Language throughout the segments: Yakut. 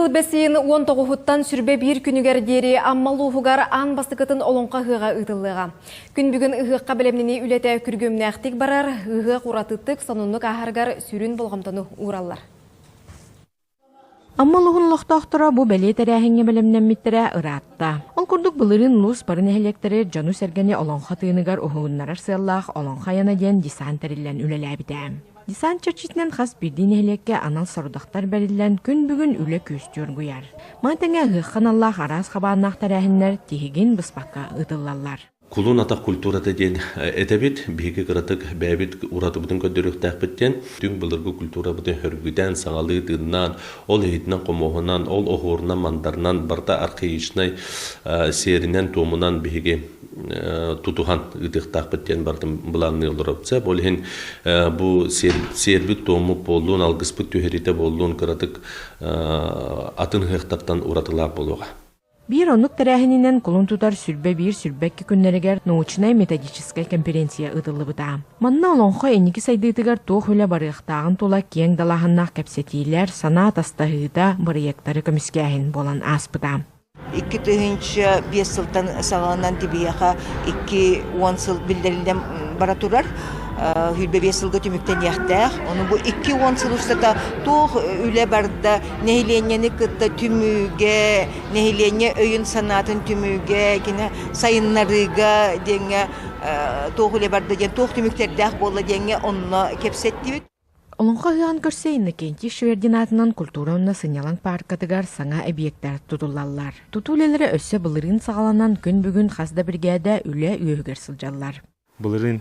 Быйыл бэс ыйын 19-уттан 21 күнүгэр диэри Амма улууһугар аан бастакытын Олоҥхо ыһыаҕа ыытыллыаҕа. Күн бүгүн ыһыахха бэлэмнэнии үлэтэ күргүөмнээхтик барар, ыһыах уратытык, сонуннук ааһарыгар сүрүн болҕомтону уураллар. Амма улууһун олохтоохторо бу бэлиэ тэрээһиҥҥэ бэлэмнэммиттэрэ ыраатта. Ол курдук былырыын улуус бары нэһилиэктэри дьону-сэргэни олоҥхо тыыныгар уһугуннарар сыаллаах Олоҥхо айана диэн десант тэриллэн үлэлээбитэ. Десант чэрчитинэн хас биирдии нэһилиэккэ анал сорудахтар бэриллэн, күн бүгүн үлэ күөстүү оргуйар. Маны тэҥэ ыһыахха аналлаах араас хабааннаах тэрээһиннэр тиһигин быспакка ыытыллаллар. Кулун атах культурата диэн этэбит, биһиги кыратык бэйэбит уратыбытын көрдөрүөхтээхпит диэн, түҥ былыргы культурабытын хөргүтэн, саҥалыы тыыннаан, ол иһитинэн-хомуоһунан, ол оһуорунан-мандарынан барыта архаичнай сиэринэн-туомунан биһиги тутуһан ыытыахтаахпыт диэн барытын былаанныы олоробут. Ол иһин бу сиэрбит туоммут буоллун, алгыспыт түһэриитэ буоллун кыратык атын ыһыахтартан уратылаах буолуоҕа. Биир оннук тэрээһининэн кулун тутар сүрбэ биир сүрбэкки күннэригэр научнай-методическай конференция ыытыллыбыта. Манна олоҥхо инники сайдыытыгар туох үлэ барыахтааҕын тула киэҥ далааһыннаах кэпсэтиилэр, санаа атастаһыыта, бырайыактары көмүскээһин буолан ааспыта. 2005 сылтан саҕаланан тибиэхэ 20 сыл биллэриллэн бара турар. 25 сылга түмүктэниэхтээх. Ону бу 20 сыл устата туох үлэ барда нэһилиэнньэни кытта түмүүгэ, нэһилиэнньэ өйүн-санаатын түмүүгэ, кини сайыннарыыга диэҥҥэ туох үлэ барда диэн туох түмүктэрдээх буолла диэҥҥэ онно кэпсэттибит. Олоҥхо ыһыаҕын көрсө Иннокентий Швердин аатынан культура уонна сынньалаҥ пааркатыгар саҥа эбийиэктэр тутуллаллар. Тутуу үлэлэрэ өссө былырыын саҕаланан, күн бүгүн хас да биригээдэ үлэ үөһүгэр сылдьаллар. Былырыын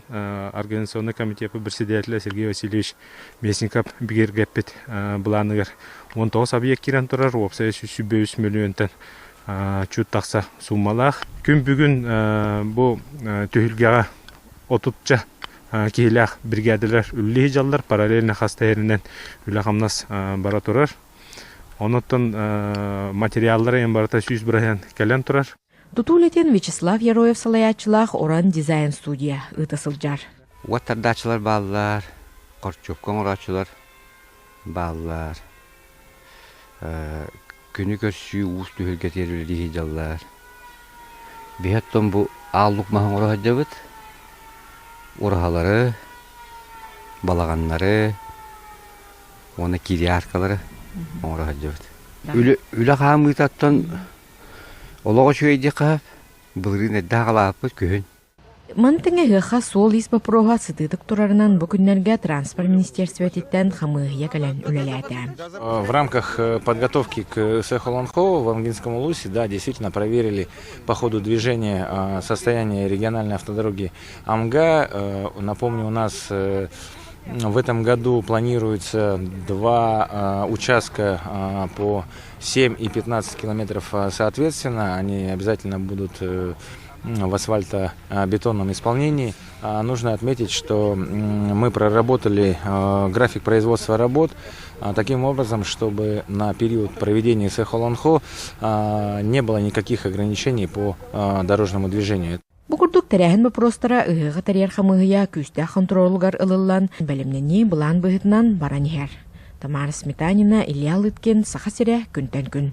организационнай комитеппыт председателэ Сергей Васильевич Местников бигэргэппит былааныгар 19 объект киирэн турар, уопсайа 123 мөлүйүөнтэн чуть тахса суумалаах. Күн бүгүн бу түһүлгэҕэ отутча киһилээх биригээдэлэр үлэлии сылдьаллар, параллельно хас да иһэринэн үлэ-хамнас бара турар. Онуттан материаллара эм барыта 100% кэлэн турар. Тутуу үлэтин Вячеслав Яроев салайааччылаах Уран дизайн студия ыыта сылдьар. Уот тардааччылар бааллар, хорчуопка оҥорооччулар бааллар. Күнү көрсүү уус түһүлгэтигэр үлэлии сылдьаллар. Биһи оттон бу ааллык маһы оҥоро сылдьабыт. Ураһалары, балаҕаннары уонна кириаркалары оҥоро сылдьабыт. Үлэ, үлэ хаамыыта оттон олох үчүгэй диэххэ былырыын эрдэ аҕалаабыппыт күһүн. Маны тэҥэ ыһыахха суол-иис боппуруоһа сытыытык турарынан бу күннэргэ транспорт министиэристибэтиттэн хамыыһыйа кэлэн үлэлээтэ. В рамках подготовки к Сэхолонхо в Амгинском улусе, да, действительно проверили по ходу движения состояние региональной автодороги Амга. Напомню, у нас в этом году планируется два участка по 7 и 15 километров соответственно. Они обязательно будут в асфальтобетонном исполнении. Нужно отметить, что мы проработали график производства работ таким образом, чтобы на период проведения Сэхолонхо не было никаких ограничений по дорожному движению. Бу курдук тэрээһин боппуруостара ыһыаҕы тэрийэр хамыыһыйа күүстээх хонтуруолугар ылыллан, бэлэмнэнии былаан быһыытынан баран иһэр. Тамара Сметанина, Илья Лыткин, Саха сирэ, күнтэн күн.